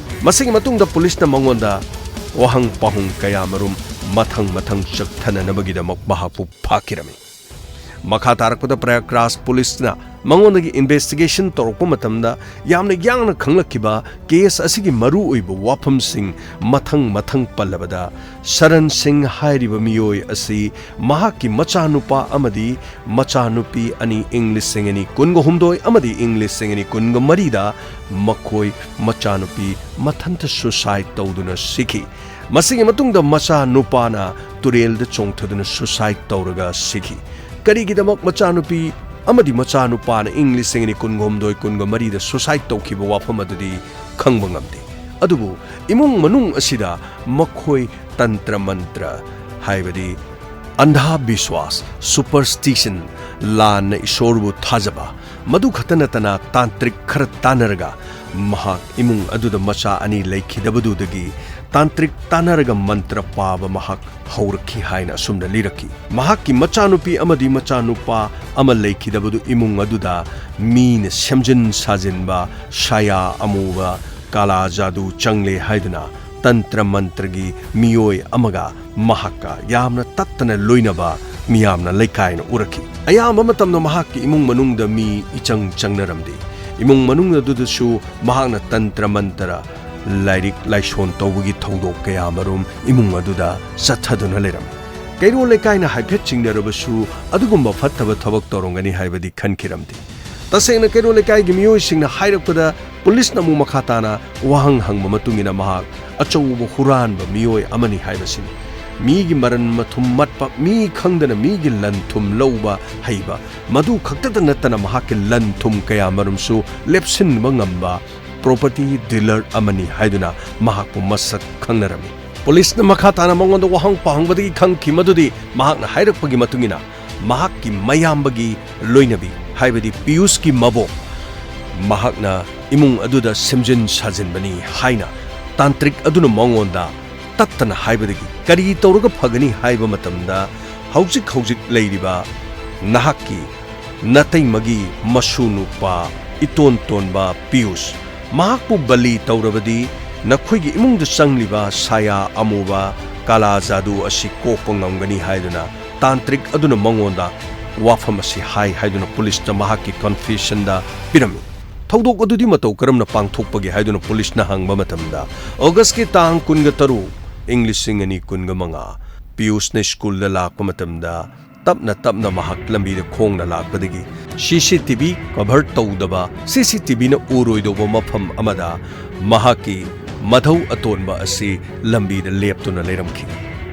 ꯃꯁꯤꯒꯤ ꯃꯇꯨꯡꯗ ꯄꯨꯂꯤꯁꯅ ꯃꯉꯣꯟꯗ ꯋꯥꯍꯪ ꯄꯥꯎꯍꯪ ꯀꯌꯥ ꯃꯔꯨꯝ ꯃꯊꯪ ꯃꯊꯪ ꯆꯠꯊꯅꯅꯕꯒꯤꯗꯃꯛ ꯃꯍꯥꯛꯄꯨ ꯐꯥꯈꯤꯔꯝꯃꯤ꯫ ꯃꯈꯥ ꯇꯥꯔꯛꯄꯗ ꯄ꯭ꯔꯌꯥꯒ꯭ꯔꯥꯖ ꯄꯨꯂꯤꯁꯅ ꯃꯉꯣꯟꯗꯒꯤ ꯏꯟꯚꯦꯁꯇꯤꯒꯦꯁꯟ ꯇꯧꯔꯛꯄ ꯃꯇꯝꯗ ꯌꯥꯝꯅ ꯌꯥꯡꯅ ꯈꯪꯂꯛꯈꯤꯕ ꯀꯦꯁ ꯑꯁꯤꯒꯤ ꯃꯔꯨꯑꯣꯏꯕ ꯋꯥꯐꯝꯁꯤꯡ ꯃꯊꯪ ꯃꯊꯪ ꯄꯜꯂꯕꯗ, ꯁꯔꯟ ꯁꯤꯡ ꯍꯥꯏꯔꯤꯕ ꯃꯤꯑꯣꯏ ꯑꯁꯤ ꯃꯍꯥꯛꯀꯤ ꯃꯆꯥꯅꯨꯄꯥ ꯑꯃꯗꯤ ꯃꯆꯥꯅꯨꯄꯤ ꯑꯅꯤ, ꯏꯪ ꯂꯤꯁꯤꯡ ꯑꯅꯤ ꯀꯨꯟꯒ ꯍꯨꯝꯗꯣꯏ ꯑꯃꯗꯤ ꯏꯪ ꯂꯤꯁꯤꯡ ꯑꯅꯤ ꯀꯨꯟꯒ ꯃꯔꯤꯗ ꯃꯈꯣꯏ ꯃꯆꯥꯅꯨꯄꯤ ꯃꯊꯟꯇ ꯁꯨꯁꯥꯏꯗ ꯇꯧꯗꯨꯅ ꯁꯤꯈꯤ꯫ ꯃꯁꯤꯒꯤ ꯃꯇꯨꯡꯗ ꯃꯆꯥꯅꯨꯄꯥꯅ ꯇꯨꯔꯦꯜꯗ ꯆꯣꯡꯊꯗꯨꯅ ꯁꯨꯁꯥꯏꯗ ꯇꯧꯔꯒ ꯁꯤꯈꯤ꯫ ꯀꯔꯤꯒꯤꯗꯃꯛ ꯃꯆꯥꯅꯨꯄꯤ ꯑꯃꯗꯤ ꯃꯆꯥꯅꯨꯄꯥꯅ ꯏꯪ ꯂꯤꯁꯤꯡ ꯑꯅꯤ ꯀꯨꯟꯍꯨꯝꯗꯣꯏ ꯀꯨꯟꯃꯔꯤꯗ ꯁꯨꯁꯥꯏꯗ ꯇꯧꯈꯤꯕ ꯋꯥꯐꯝ ꯑꯗꯨꯗꯤ ꯈꯪꯕ ꯉꯝꯗꯦ꯫ ꯑꯗꯨꯕꯨ ꯏꯃꯨꯡ ꯃꯅꯨꯡ ꯑꯁꯤꯗ ꯃꯈꯣꯏ ꯇꯟꯇ꯭ꯔ ꯃꯟꯇ꯭ꯔ, ꯍꯥꯏꯕꯗꯤ ꯑꯟꯙꯥ ꯕꯤꯁ꯭ꯋꯥꯁ, ꯁꯨꯄꯔꯁ꯭ꯇꯤꯁꯟ, ꯂꯥꯟꯅ ꯏꯁꯣꯔꯕꯨ ꯊꯥꯖꯕ, ꯃꯗꯨ ꯈꯛꯇ ꯅꯠꯇꯅ ꯇꯥꯟꯇ꯭ꯔꯤꯛ ꯈꯔ ꯇꯥꯟꯅꯔꯒ ꯃꯍꯥꯛ ꯏꯃꯨꯡ ꯑꯗꯨꯗ ꯃꯆꯥ ꯑꯅꯤ ꯂꯩꯈꯤꯗꯕꯗꯨꯗꯒꯤ ꯇꯥꯟꯇ꯭ꯔꯤꯛ ꯇꯥꯟꯅꯔꯒ ꯃꯟꯇ꯭ꯔ ꯄꯥꯕ ꯃꯍꯥꯛ ꯍꯧꯔꯛꯈꯤ ꯍꯥꯏꯅ ꯑꯁꯨꯝꯅ ꯂꯤꯔꯛꯈꯤ꯫ ꯃꯍꯥꯛꯀꯤ ꯃꯆꯥꯅꯨꯄꯤ ꯑꯃꯗꯤ ꯃꯆꯥꯅꯨꯄꯥ ꯑꯃ ꯂꯩꯈꯤꯗꯕꯗꯨ ꯏꯃꯨꯡ ꯑꯗꯨꯗ ꯃꯤꯅ ꯁꯦꯝꯖꯤꯟ ꯁꯥꯖꯤꯟꯕ ꯁꯌꯥ ꯑꯃꯨꯕ, ꯀꯥꯂꯥ ꯖꯥꯗꯨ ꯆꯪꯂꯦ ꯍꯥꯏꯗꯨꯅ ꯇꯟꯇ꯭ꯔ ꯃꯟꯇ꯭ꯔꯒꯤ ꯃꯤꯑꯣꯏ ꯑꯃꯒ ꯃꯍꯥꯛꯀ ꯌꯥꯝꯅ ꯇꯠꯇꯅ ꯂꯣꯏꯅꯕ ꯃꯤꯌꯥꯝꯅ ꯂꯩꯀꯥꯏꯅ ꯎꯔꯛꯈꯤ꯫ ꯑꯌꯥꯝꯕ ꯃꯇꯝꯗ ꯃꯍꯥꯛꯀꯤ ꯏꯃꯨꯡ ꯃꯅꯨꯡꯗ ꯃꯤ ꯏꯆꯪ ꯆꯪꯅꯔꯝꯗꯦ꯫ ꯏꯃꯨꯡ ꯃꯅꯨꯡ ꯑꯗꯨꯗꯁꯨ ꯃꯍꯥꯛꯅ ꯇꯟꯇ꯭ꯔ ꯃꯟꯇ꯭ꯔ, ꯂꯥꯏꯔꯤꯛ ꯂꯥꯏꯁꯣꯟ ꯇꯧꯕꯒꯤ ꯊꯧꯗꯣꯛ ꯀꯌꯥ ꯃꯔꯨꯝ ꯏꯃꯨꯡ ꯑꯗꯨꯗ ꯆꯠꯊꯗꯨꯅ ꯂꯩꯔꯝꯃꯤ꯫ ꯀꯩꯔꯣꯜ ꯂꯩꯀꯥꯏꯅ ꯍꯥꯏꯐꯦꯠ ꯆꯤꯡꯅꯔꯕꯁꯨ ꯑꯗꯨꯒꯨꯝꯕ ꯐꯠꯇꯕ ꯊꯕꯛ ꯇꯧꯔꯝꯒꯅꯤ ꯍꯥꯏꯕꯗꯤ ꯈꯟꯈꯤꯔꯝꯗꯦ꯫ ꯇꯁꯦꯡꯅ ꯀꯩꯔꯣꯜ ꯂꯩꯀꯥꯏꯒꯤ ꯃꯤꯑꯣꯏꯁꯤꯡꯅ ꯍꯥꯏꯔꯛꯄꯗ ꯄꯨꯂꯤꯁꯅ ꯑꯃꯨꯛ ꯃꯈꯥ ꯇꯥꯅ ꯋꯥꯍꯪ ꯍꯪꯕ ꯃꯇꯨꯡ ꯏꯟꯅ ꯃꯍꯥꯛ ꯑꯆꯧꯕ ꯍꯨꯔꯥꯟꯕ ꯃꯤꯑꯣꯏ ꯑꯃꯅꯤ ꯍꯥꯏꯕꯁꯤꯅꯤ꯫ ꯃꯤꯒꯤ ꯃꯔꯟ ꯃꯊꯨꯝ ꯃꯠꯄ, ꯃꯤ ꯈꯪꯗꯅ ꯃꯤꯒꯤ ꯂꯟ ꯊꯨꯝ ꯂꯧꯕ ꯍꯩꯕ, ꯃꯗꯨ ꯈꯛꯇꯗ ꯅꯠꯇꯅ ꯃꯍꯥꯛꯀꯤ ꯂꯟ ꯊꯨꯝ ꯀꯌꯥ ꯃꯔꯨꯝꯁꯨ ꯂꯦꯞꯁꯤꯟꯕ ꯉꯝꯕ ꯄ꯭ꯔꯣꯄꯔꯇꯤ ꯗꯤꯂꯔ ꯑꯃꯅꯤ ꯍꯥꯏꯗꯨꯅ ꯃꯍꯥꯛꯄꯨ ꯃꯁꯛ ꯈꯪꯅꯔꯝꯃꯤ꯫ ꯄꯨꯂꯤꯁꯅ ꯃꯈꯥ ꯇꯥꯅ ꯃꯉꯣꯟꯗ ꯋꯥꯍꯪ ꯄꯥꯎꯍꯪꯕꯗꯒꯤ ꯈꯪꯈꯤ ꯃꯗꯨꯗꯤ ꯃꯍꯥꯛꯅ ꯍꯥꯏꯔꯛꯄꯒꯤ ꯃꯇꯨꯡ ꯏꯟꯅ ꯃꯍꯥꯛꯀꯤ ꯃꯌꯥꯝꯕꯒꯤ ꯂꯣꯏꯅꯕꯤ, ꯍꯥꯏꯕꯗꯤ ꯄꯤꯌꯨꯁꯀꯤ ꯃꯕꯣꯛ, ꯃꯍꯥꯛꯅ ꯏꯃꯨꯡ ꯑꯗꯨꯗ ꯁꯦꯝꯖꯤꯟ ꯁꯥꯖꯤꯟꯕꯅꯤ ꯍꯥꯏꯅ ꯇꯥꯟꯇ꯭ꯔꯤꯛ ꯑꯗꯨꯅ ꯃꯉꯣꯟꯗ ꯇꯠꯇꯅ ꯍꯥꯏꯕꯗꯒꯤ ꯀꯔꯤ ꯇꯧꯔꯒ ꯐꯒꯅꯤ ꯍꯥꯏꯕ ꯃꯇꯝꯗ ꯍꯧꯖꯤꯛ ꯍꯧꯖꯤꯛ ꯂꯩꯔꯤꯕ ꯅꯍꯥꯛꯀꯤ ꯅꯇꯩꯃꯒꯤ ꯃꯁꯨ ꯅꯨꯄꯥ ꯏꯇꯣꯟ ꯇꯣꯟꯕ ꯄꯤꯌꯨꯁ, ꯃꯍꯥꯛꯄꯨ ꯕꯂꯤ ꯇꯧꯔꯕꯗꯤ ꯅꯈꯣꯏꯒꯤ ꯏꯃꯨꯡꯗ ꯆꯪꯂꯤꯕ ꯁꯥꯌꯥ ꯑꯃꯨꯕ ꯀꯥꯂꯥ ꯖꯥꯗꯨ ꯑꯁꯤ ꯀꯣꯛꯄ ꯉꯝꯒꯅꯤ ꯍꯥꯏꯗꯨꯅ ꯇꯥꯟꯇ꯭ꯔꯤꯛ ꯑꯗꯨꯅ ꯃꯉꯣꯟꯗ ꯋꯥꯐꯝ ꯑꯁꯤ ꯍꯥꯏ ꯍꯥꯏꯗꯨꯅ ꯄꯨꯂꯤꯁꯇ ꯃꯍꯥꯛꯀꯤ ꯀꯟꯐꯦꯁꯟꯗ ꯄꯤꯔꯝꯃꯤ꯫ ꯊꯧꯗꯣꯛ ꯑꯗꯨꯗꯤ ꯃꯇꯧ ꯀꯔꯝꯅ ꯄꯥꯡꯊꯣꯛꯄꯒꯦ ꯍꯥꯏꯗꯨꯅ ꯄꯨꯂꯤꯁꯅ ꯍꯪꯕ ꯃꯇꯝꯗ, ꯑꯣꯒꯁꯀꯤ ꯇꯥꯡ ꯀꯨꯟꯒ ꯇꯔꯨꯛ, ꯏꯪ ꯂꯤꯁꯤꯡ ꯑꯅꯤ ꯀꯨꯟꯒ ꯃꯉꯥ, ꯄꯤꯌꯨꯁꯅ ꯁ꯭ꯀꯨꯜꯗ ꯂꯥꯛꯄ ꯃꯇꯝꯗ ꯇꯞꯅ ꯇꯞꯅ ꯃꯍꯥꯛ ꯂꯝꯕꯤꯗ ꯈꯣꯡꯅ ꯂꯥꯛꯄꯗꯒꯤ ꯁꯤ ꯁꯤ ꯇꯤ ꯚꯤ ꯀꯚꯔ ꯇꯧꯗꯕ, ꯁꯤ ꯁꯤ ꯇꯤ ꯚꯤꯅ ꯎꯔꯣꯏꯗꯧꯕ ꯃꯐꯝ ꯑꯃꯗ ꯃꯍꯥꯛꯀꯤ ꯃꯙꯧ ꯑꯇꯣꯟꯕ ꯑꯁꯤ ꯂꯝꯕꯤꯗ ꯂꯦꯞꯇꯨꯅ ꯂꯩꯔꯝꯈꯤ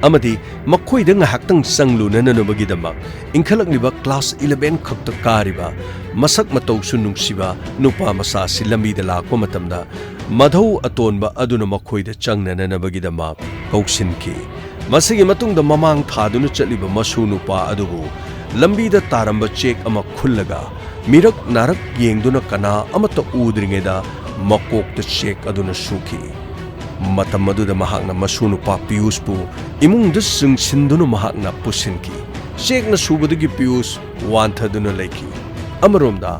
ꯑꯃꯗꯤ ꯃꯈꯣꯏꯗ ꯉꯥꯏꯍꯥꯛꯇꯪ ꯆꯪꯂꯨꯅꯅꯕꯒꯤꯗꯃꯛ ꯏꯟꯈꯠꯂꯛꯂꯤꯕ ꯀ꯭ꯂꯥꯁ ꯏꯂꯚꯦꯟ ꯈꯛꯇ ꯀꯥꯔꯤꯕ, ꯃꯁꯛ ꯃꯇꯧꯁꯨ ꯅꯨꯡꯁꯤꯕ ꯅꯨꯄꯥ ꯃꯆꯥ ꯑꯁꯤ ꯂꯝꯕꯤꯗ ꯂꯥꯛꯄ ꯃꯇꯝꯗ ꯃꯙꯧ ꯑꯇꯣꯟꯕ ꯑꯗꯨꯅ ꯃꯈꯣꯏꯗ ꯆꯪꯅꯅꯕꯒꯤꯗꯃꯛ ꯀꯧꯁꯤꯟꯈꯤ꯫ ꯃꯁꯤꯒꯤ ꯃꯇꯨꯡꯗ ꯃꯃꯥꯡ ꯊꯥꯗꯨꯅ ꯆꯠꯂꯤꯕ ꯃꯁꯨ ꯅꯨꯄꯥ ꯑꯗꯨꯕꯨ ꯂꯝꯕꯤꯗ ꯇꯥꯔꯝꯕ ꯆꯦꯛ ꯑꯃ ꯈꯨꯜꯂꯒ ꯃꯤꯔꯛ ꯅꯥꯔꯛ ꯌꯦꯡꯗꯨꯅ ꯀꯅꯥ ꯑꯃꯠꯇ ꯎꯗ꯭ꯔꯤꯉꯩꯗ ꯃꯀꯣꯛꯇ ꯆꯦꯛ ꯑꯗꯨꯅ ꯁꯨꯈꯤ꯫ ꯃꯇꯝ ꯑꯗꯨꯗ ꯃꯍꯥꯛꯅ ꯃꯁꯨ ꯅꯨꯄꯥ ꯄꯤꯌꯨꯁꯄꯨ ꯏꯃꯨꯡꯗ ꯆꯤꯡꯁꯤꯟꯗꯨꯅ ꯃꯍꯥꯛꯅ ꯄꯨꯁꯤꯟꯈꯤ꯫ ꯆꯦꯛꯅ ꯁꯨꯕꯗꯒꯤ ꯄꯤꯌꯨꯁ ꯋꯥꯟꯊꯗꯨꯅ ꯂꯩꯈꯤ꯫ ꯑꯃꯔꯣꯝꯗ,